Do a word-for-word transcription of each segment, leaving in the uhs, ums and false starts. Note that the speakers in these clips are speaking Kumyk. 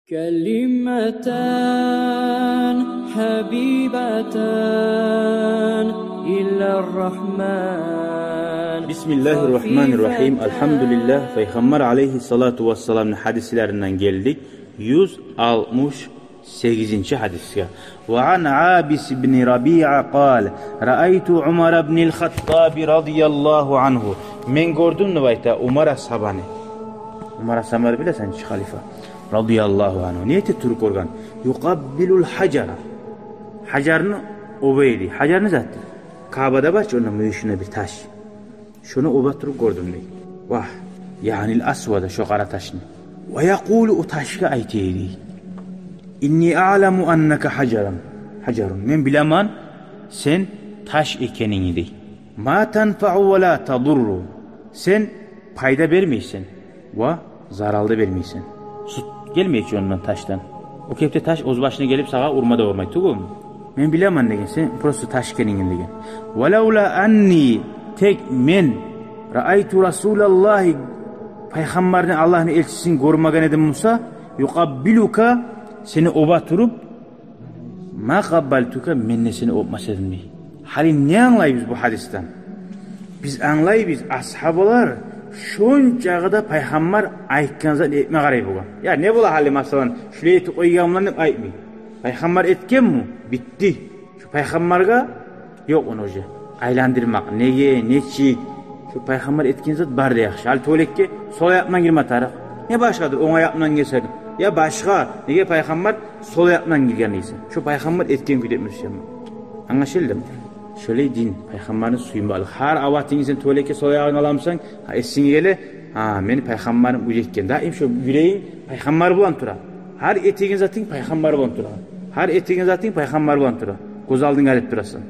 كلمتان حبيبتان إلى الرحمن. بسم الله الرحمن الرحيم. الحمد لله. Пайхаммар алейгьиссалату вассаламны гьадислеринден гелдик юз алтмыш сегизинчи гьадисге. وعن عابس بن ربيعة قال: رأيت عمر بن الخطاب رضي الله عنه. Мен гёрдюм деп айта Умар асгьабаны. Умар асгьабаны билесен чи, халифа. رضي الله عنه. Не эте туруп гёрген? يقبل الحجر. Гьажарны оба эди. Гьажар не затдыр? Каабада бар чы, онда мюйюшюне бир таш. Шону оба туруп гёрдюм дей. Вагь, يعني الأسود, шо къара ташны. ويقول, о ташгъа айта эди: إني أعلم أنك حجر. حجر. Мен билемен сен таш экенингни дей. ما تنفع ولا تضر. Сен пайда бермейсен ва зарал да бермейсен. Сют гелмей чи ондан, ташдан. О кепде таш оьз башына гелип сагъа урма да урмай, тюгюлмю? Мен билемен деген сен просто таш экенингни деген. ولولا أني, тек мен, رأيت رسول الله, пайхаммарны, Аллагьны элчисин гёрмеген эдим буса, يقبلك, сени оба туруп, ما قبلتك, мен де сени оьпмес эдим дей. Гьали не англайбыз бу гьадисден? Биз англайбыз, асгьабалар шончакъы да пайхаммар айтгъан затны этме къарай болгъан. Я не бола гьали, масала, шулай этип къойгъанман деп айтмай. Пайхаммар этгенми? Битди. Шо пайхаммаргъа ёкъ ону уже айландырмакъ. Неге, нечик? Шо пайхаммар этген зат бар да яхшы. Гьали туалетге сол аякъман гирме тарыкъ. Не башгъадыр, онг аякъман гирсенг, я башгъа. Неге пайхаммар сол аякъман гирген дейсен? Шо пайхаммар этген кюйде этмесенг. Англашылдымы? Шолай дин, пайхаммарны сюймеклик. Гьар аватынгны сен туалетге сол аягъынг аламысан, гьа, эсинге геле, гьа, мени пайхаммарым уьйретген. Даим шо юрегинг пайхаммар булан тура. Гьар этеген затынг пайхаммар булан тура. Гьар этеген затынг пайхаммар булан тура. Гёз алдынга алып турасан.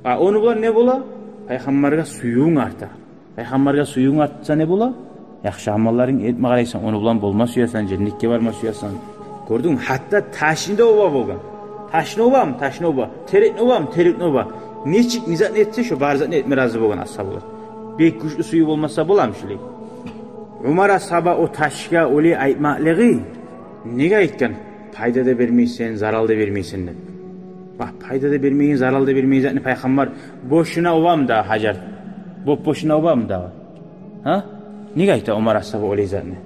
А ону булан не бола? Пайхаммаргъа сюювюнг арта. Пайхаммаргъа сюювюнг артса не бола? Яхшы амалларынг этме къарайсан, ону булан болма сюесен, женнетге барма сюесен. Гёрдюнгмю? Гьатта ташны да оба болгъан. Ташны обамы? Ташны оба. Терекни обамы? Терекни оба. Нечик, не затны этсе, шо бар затны этме рази болгъан асгьабалар. Бек гючлю сююв болмаса боламы шулай? Умар асгьаба о ташгъа олай айтмакълыгъы неге айтгъан? Пайда да бермейсен, зарал да бермейсен деп. Бакъ, пайда да бермейген, зарал да бермейген затны пайхаммар бошуна обамы дагъы, гьажар? Боп-бошуна обамы дагъы? Гьа? Неге айта Умар асгьаба олай затны?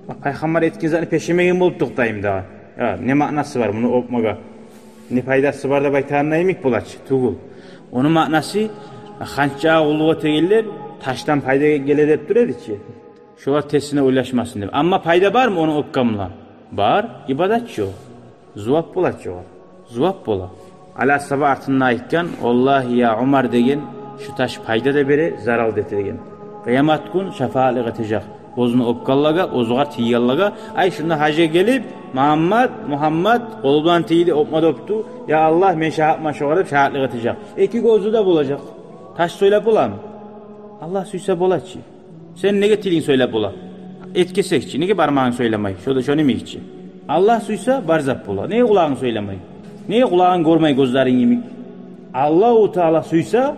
Бакъ, пайхаммар этген затны пешемеген болуп токътаймы дагъы? Я, не маънасы бар муну оьпмеге? Не пайдасы бар деп айтагъанда йимик бола чы? Тюгюл. Ону маънасы, ханча къуллукъ этегенлер ташдан пайда геле деп тура эди чи. Шолар терсине ойлашмасын деп. Амма пайда бармы ону оьпген булан? Бар, ибадат чы о. Зувап бола чы огъар. Зувап бола. Али асгьаба артында айтгъан: «Валлагьи, я Умар, — деген, — шу таш пайда да бере, зарал да эте», — деген. Къыямат гюн шапаатлыкъ этежек оьзюню оьпгенлеге, оьзюгъар тийгенлеге. Ай, шунда гьажгъа гелип, Мугьаммат, Мугьаммат къолу булан тийди, оьпме де оьптю. «Я Аллагь, мен шагьатман шогъар», — деп шагьатлыкъ этежек. Эки гёзю де болажакъ. Таш сёйлеп боламы? Аллагь сюйсе бола чы. Сен неге тилинг сёйлеп бола? Эт кесек чи, неге бармагъынг сёйлемей? Шо да шону йимик чи. Аллагь сюйсе, бар зат бола. Неге къулагъынг сёйлемей? Неге къулагъынг гёрмей гёзлеринг йимик? Аллагьу Таала сюйсе,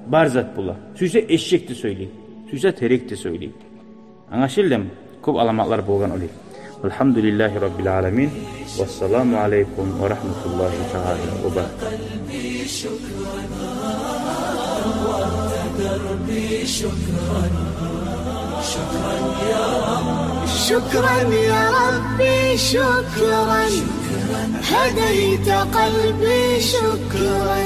бар зат бола. Сюйсе, эшек де сёйлей. Сюйсе, терек де сёйлей. Англашылдымы? Кёп аламатлар болгъан олай. Валгьамдулиллагьи раббил аламин. Вассаламу алейкум ва рагьматуллагьи таала ва баракатугь. شكرا يا ربي، شكرا. هديت قلبي، شكرا.